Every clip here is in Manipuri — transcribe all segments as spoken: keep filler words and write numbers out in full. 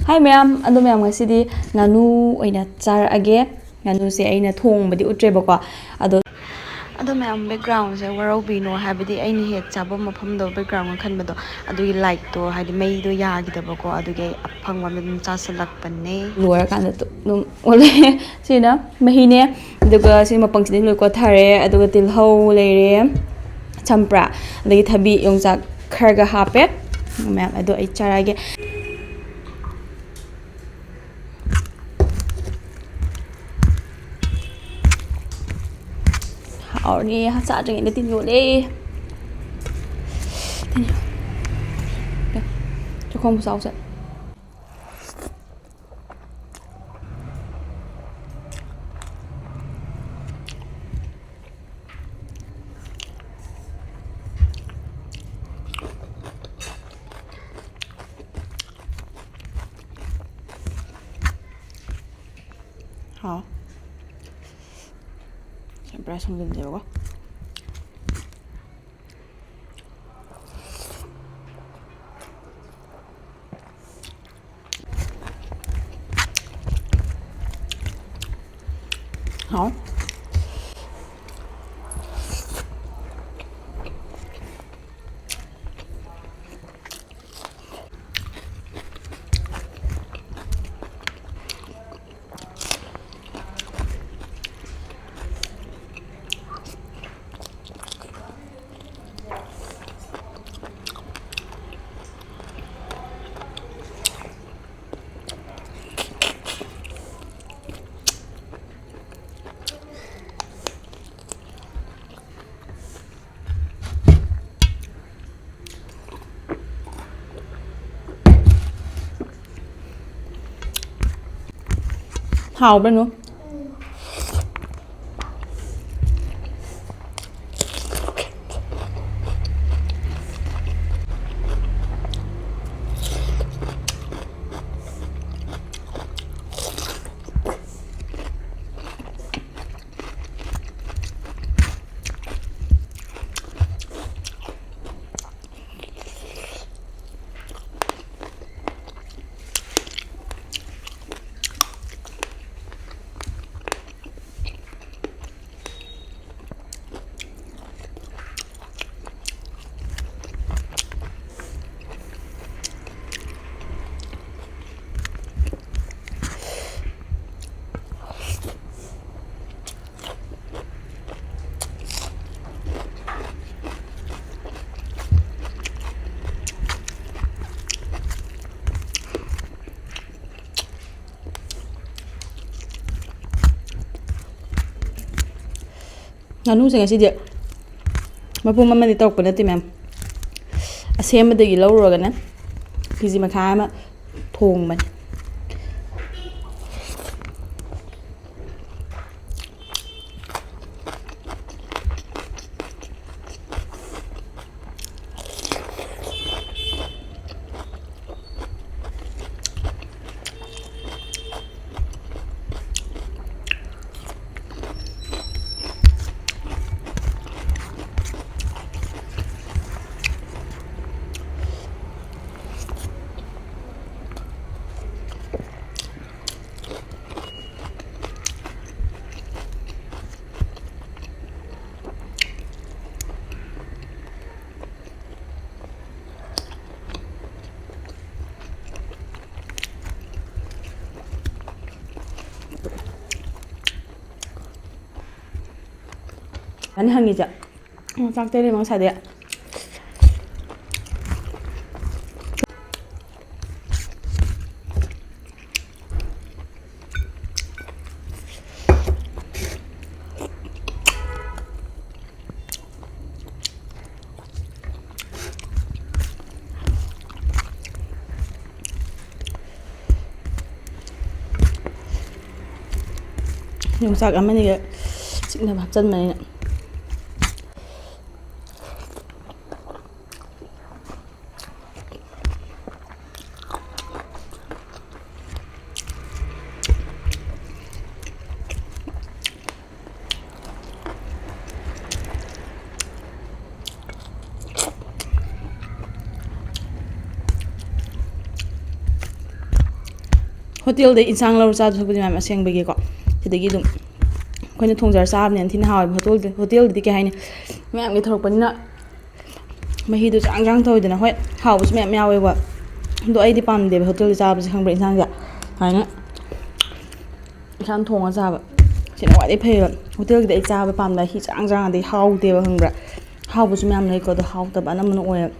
ꯍꯥꯏ ꯃꯌꯥꯝ, ꯑꯗꯣ ꯃꯌꯥꯝ, ꯉꯁꯤꯗꯤ ꯉꯥꯅꯨ ꯑꯣꯏꯅ ꯆꯥꯔꯛꯑꯒꯦ꯫ ꯉꯥꯅꯨꯁꯦ ꯑꯩꯅ ꯊꯣꯡꯕꯗꯤ ꯎꯠꯇ꯭ꯔꯦꯕꯀꯣ꯫ ꯑꯗꯣ, ꯑꯗꯣ ꯃꯌꯥꯝ, ꯕꯦꯛꯒ꯭ꯔꯥꯎꯟꯁꯦ ꯋꯥꯔꯧꯕꯤꯅꯣ, ꯍꯥꯏꯕꯗꯤ ꯑꯩꯅ ꯍꯦꯛ ꯆꯥꯐꯝ ꯃꯐꯝꯗꯣ ꯕꯦꯛꯒ꯭ꯔꯥꯎꯟꯒ ꯈꯟꯕꯗꯣ, ꯑꯗꯨꯒꯤ ꯂꯥꯏꯠꯇꯣ, ꯍꯥꯏꯗꯤ ꯃꯩꯗꯣ ꯌꯥꯈꯤꯗꯕꯀꯣ, ꯑꯗꯨꯒꯤ ꯑꯩ ꯑꯐꯪꯕ ꯑꯃ ꯑꯗꯨꯝ ꯆꯥꯁꯤꯜꯂꯛꯄꯅꯦ꯫ ꯂꯣꯏꯔꯀꯥꯟꯗ ꯇꯨ-, ꯑꯗꯨꯝ ꯑꯣꯜꯂꯦ꯫ ꯁꯤꯅ ꯃꯍꯤꯅꯦ, ꯑꯗꯨꯒ ꯁꯤ ꯃꯄꯪꯁꯤꯗꯤ ꯂꯣꯏ ꯀꯣꯠꯊꯔꯦ, ꯑꯗꯨꯒ ꯇꯤꯜꯍꯧ ꯂꯩꯔꯦ, ꯆꯝꯄ꯭ꯔꯥ, ꯑꯗꯒꯤ ꯊꯕꯤ, ꯌꯣꯡꯆꯥꯛ ꯈꯔꯒ ꯍꯥꯞꯄꯦ꯫ ꯃꯌꯥꯝ ꯑꯗꯣ ꯑꯩ ꯆꯥꯔꯛꯑꯒꯦ꯫ ꯍꯥꯎꯔꯅꯤ, ꯆꯥꯗ꯭ꯔꯤꯉꯩꯗ ꯇꯤꯟ ꯌꯣꯠꯂꯦ꯫ ꯇꯤꯟ ꯌꯣꯠ-, ꯆꯥꯛꯈꯣꯝꯕꯨ ꯆꯥꯎꯁꯦ꯫ ꯍꯥꯎ꯫ ꯁꯤ ꯕ꯭ꯔꯁ ꯁꯪꯖꯤꯟꯁꯦꯕꯀꯣ꯫ ꯍꯥꯎ꯫ ꯍꯥꯎꯕ꯭ꯔꯥ ꯅꯨ? ꯉꯥꯅꯨꯁꯦ ꯉꯁꯤꯗꯤ ꯃꯄꯨꯝ ꯑꯃꯗꯤ ꯇꯧꯔꯛꯄ ꯅꯠꯇꯦ, ꯃꯌꯥꯝ꯫ ꯑꯁꯦꯝꯕꯗꯒꯤ ꯂꯧꯔꯨꯔꯒꯅꯦ ꯀꯦ ꯖꯤ ꯃꯈꯥꯏ ꯑꯃ ꯊꯣꯡꯕꯅꯤ꯫ ꯑꯅꯤ ꯍꯪꯉꯤꯁꯦ꯫ ꯆꯥꯛ ꯇꯩꯔꯦ ꯃꯉꯁꯥꯏꯗꯤ꯫ ꯌꯣꯡꯆꯥꯛ ꯑꯃꯅꯤꯒ ꯆꯤꯛꯅꯕ ꯍꯥꯞꯆꯤꯟꯕꯅꯤꯅ꯫ ꯍꯣꯇꯦꯜꯗ ꯏꯟꯁꯥꯡ ꯂꯧꯔ ꯆꯥꯗꯣꯏ ꯁꯔꯨꯛꯄꯨꯗꯤ ꯃꯌꯥꯝ ꯑꯁꯦꯡꯕꯒꯤꯀꯣ, ꯁꯤꯗꯒꯤ ꯑꯗꯨꯝ ꯑꯩꯈꯣꯏꯅ ꯊꯣꯡꯖꯔ ꯆꯥꯕꯅꯦꯅ ꯊꯤꯅ ꯍꯥꯎꯋꯦꯕ꯫ ꯍꯣꯇꯦꯜꯗ, ꯍꯣꯇꯦꯜꯗꯗꯤ ꯀꯩ ꯍꯥꯏꯅꯤ, ꯃꯌꯥꯝꯒꯤ ꯊꯣꯔꯛꯄꯅꯤꯅ ꯃꯍꯤꯗꯣ ꯆꯥꯡ ꯆꯥꯡ ꯇꯧꯋꯤꯗꯅ꯫ ꯍꯣꯏ, ꯍꯥꯎꯕꯁꯨ ꯃꯌꯥꯝ ꯌꯥꯎꯋꯦꯕ, ꯑꯗꯣ ꯑꯩꯗꯤ ꯄꯥꯝꯗꯦꯕ ꯍꯣꯇꯦꯜꯗ ꯆꯥꯕꯁꯦ, ꯈꯪꯕ꯭ꯔꯥ? ꯏꯟꯁꯥꯡꯁꯦ ꯁꯨꯃꯥꯏꯅ ꯏꯁꯥꯅ ꯊꯣꯡꯉ ꯆꯥꯕ ꯁꯤꯅ ꯈ꯭ꯋꯥꯏꯗꯩ ꯐꯩꯌꯦꯕ꯫ ꯍꯣꯇꯦꯜꯒꯤꯗꯤ ꯑꯩ ꯆꯥꯕ ꯄꯥꯝꯗꯦ, ꯃꯍꯤ ꯆꯥꯡ ꯆꯥꯡ, ꯑꯗꯩ ꯍꯥꯎꯇꯦꯕ, ꯈꯪꯕ꯭ꯔꯥ? ꯍꯥꯎꯕꯁꯨ ꯃꯌꯥꯝ ꯂꯩꯀꯣ, ꯑꯗꯣ ꯍꯥꯎꯇꯕ ꯑꯅꯝꯕꯅ ꯑꯣꯏꯌꯦꯕ꯫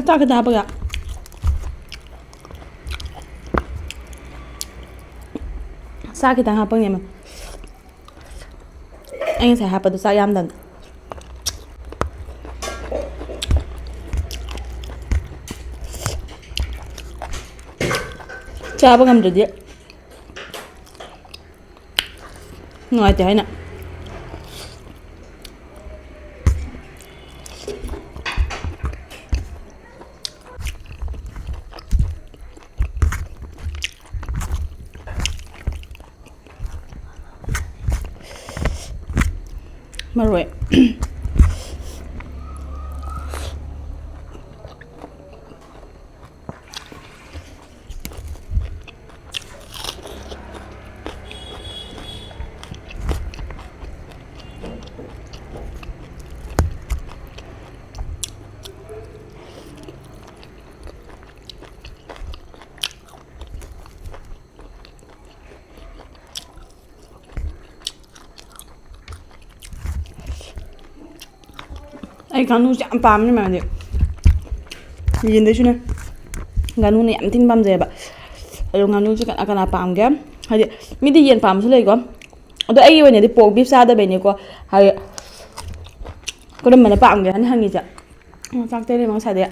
ꯆꯥꯛ ꯈꯤꯇ ꯍꯥꯞꯄꯒ꯫ ꯆꯥꯛ ꯈꯤꯇꯪ ꯍꯥꯞꯄꯒꯅꯦ꯫ ꯑꯩ ꯉꯁꯥꯏ ꯍꯥꯞꯄꯗꯣ ꯆꯥꯛ ꯌꯥꯝꯗꯕꯅꯤ꯫ ꯆꯥꯕ ꯉꯝꯗ꯭ꯔꯗꯤ ꯅꯨꯡꯉꯥꯏꯇꯦ ꯍꯥꯏꯅ꯫ ꯃꯔꯣꯏ꯫ ꯑꯩ ꯉꯥꯅꯨꯁꯦ ꯌꯥꯝ ꯄꯥꯝꯃꯦ, ꯃꯥꯗꯤ ꯌꯦꯟꯗꯩꯁꯨꯅꯦ꯫ ꯉꯥꯅꯨꯅ ꯌꯥꯝ ꯊꯤꯅ ꯄꯥꯝꯖꯩꯑꯕ꯫ ꯑꯗꯣ ꯉꯥꯅꯨꯁꯦ ꯀꯅꯥ ꯀꯅꯥ ꯄꯥꯝꯒꯦ? ꯍꯥꯏꯗꯤ, ꯃꯤꯗꯤ ꯌꯦꯟ ꯄꯥꯝꯕꯁꯨ ꯂꯩꯀꯣ꯫ ꯑꯗꯣ ꯑꯩꯒꯤ ꯑꯣꯏꯅꯗꯤ pork beef ꯆꯥꯗꯕꯩꯅꯤꯀꯣ꯫ ꯍꯥꯏꯗꯤ, ꯀꯔꯝꯕꯅ ꯄꯥꯝꯒꯦ ꯍꯥꯏꯅ ꯍꯪꯉꯤꯁꯦ꯫ ꯆꯥꯛ ꯇꯩꯔꯦ ꯉꯁꯥꯏꯗꯤ꯫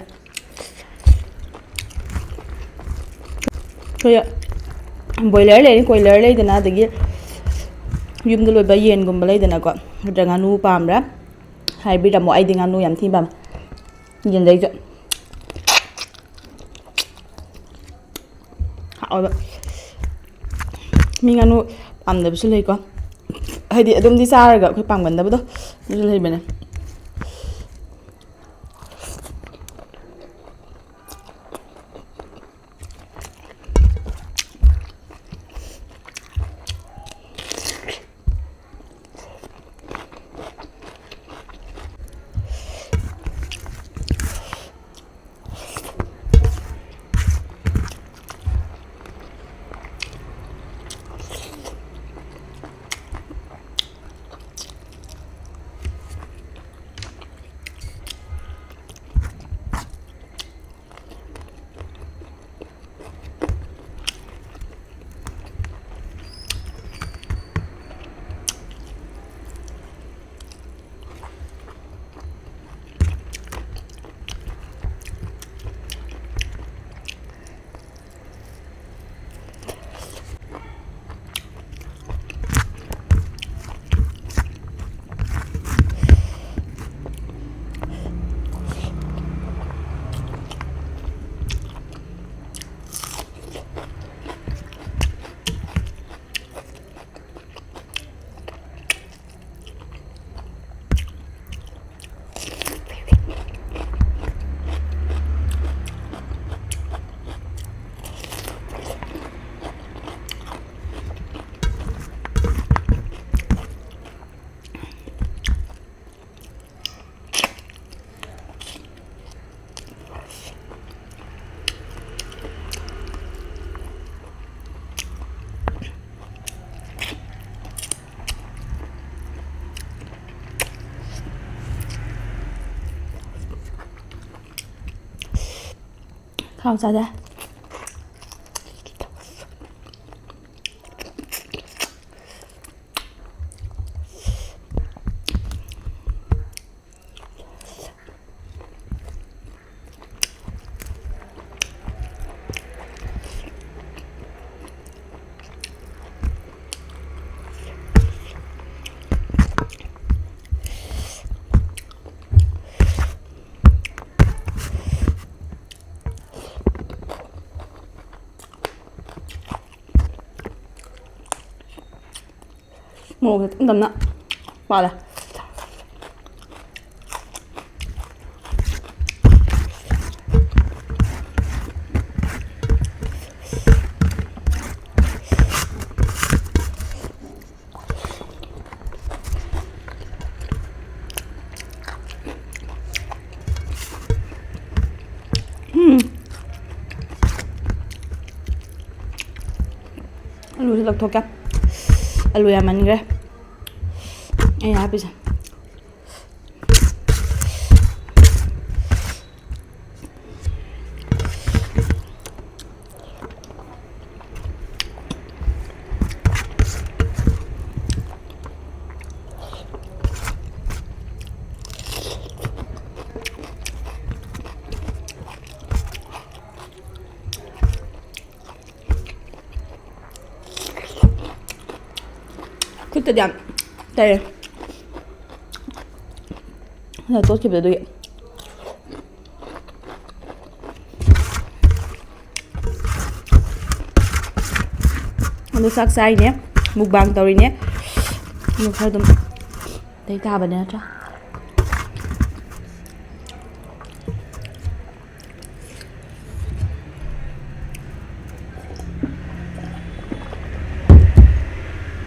ꯑꯩꯈꯣꯏ ꯕꯣꯏꯂꯔ ꯂꯩꯔꯅꯤ, ꯀꯣꯏꯂꯔ ꯂꯩꯗꯅ, ꯑꯗꯒꯤ ꯌꯨꯝꯗ ꯂꯣꯏꯕ ꯌꯦꯟꯒꯨꯝꯕ ꯂꯩꯗꯅꯀꯣ, ꯅꯠꯇ꯭ꯔꯒ ꯉꯥꯅꯨ ꯄꯥꯝꯕ꯭ꯔꯥ ꯍꯥꯏꯕꯤꯔꯝꯃꯣ꯫ ꯑꯩꯗꯤ ꯉꯥꯅꯨ ꯌꯥꯝ ꯊꯤꯅ ꯄꯥꯝꯃꯦ꯫ ꯌꯦꯟꯗꯩꯁꯨ ꯍꯥꯎꯋꯦꯕ꯫ ꯃꯤ ꯉꯥꯅꯨ ꯄꯥꯝꯗꯕꯁꯨ ꯂꯩꯀꯣ, ꯍꯥꯏꯗꯤ ꯑꯗꯨꯝꯗꯤ ꯆꯥꯔꯒ ꯑꯩꯈꯣꯏ ꯄꯥꯝꯒꯟꯗꯕꯗꯣ, ꯑꯗꯨꯁꯨ ꯂꯩꯕꯅꯦ꯫ ꯍꯥꯎ ꯆꯥꯗꯦ꯫ ꯃꯣꯔꯣꯛꯁꯦ ꯏꯇꯝ ꯇꯝꯅ ꯄꯥꯜꯂꯦ꯫ ꯎꯝ꯫ ꯑꯂꯨꯁꯦ ꯂꯧꯊꯣꯛꯀꯦ꯫ ꯑꯂꯨ ꯌꯥꯝꯃꯟꯈ꯭ꯔꯦ ꯑꯩꯅ ꯍꯥꯞꯄꯤꯁꯦ꯫ ꯈꯨꯠꯇꯗꯤ ꯌꯥꯝ ꯇꯩꯔꯦ꯫ ꯑꯗ ꯇꯣꯠꯈꯤꯕꯗꯣ ꯑꯗꯨꯒꯤ꯫ ꯑꯗꯣ ꯆꯥꯛ ꯆꯥꯔꯤꯅꯦ, mukbang ꯇꯧꯔꯤꯅꯦ꯫ ꯑꯗꯨ ꯈꯔ ꯑꯗꯨꯝ ꯇꯩ ꯇꯥꯕꯅꯦ ꯅꯠꯇ꯭ꯔꯥ?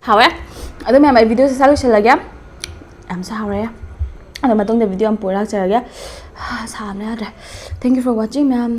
ꯍꯥꯎꯋꯦ꯫ ꯑꯗꯨ ꯃꯌꯥꯝ, ꯑꯩ videoꯁꯦ ꯁ꯭ꯋꯥꯏ ꯂꯣꯏꯁꯤꯜꯂꯒꯦ꯫ ꯌꯥꯝꯁꯨ ꯍꯥꯎꯔꯦ꯫ ꯑꯗꯣ ꯃꯇꯨꯡꯗ video ꯑꯃ ꯄꯨꯔ ꯂꯥꯛꯆꯔꯒꯦ꯫ ꯁꯥꯕꯅ ꯌꯥꯗ꯭ꯔꯦ꯫ Thank you for watching, ꯃꯌꯥꯝ꯫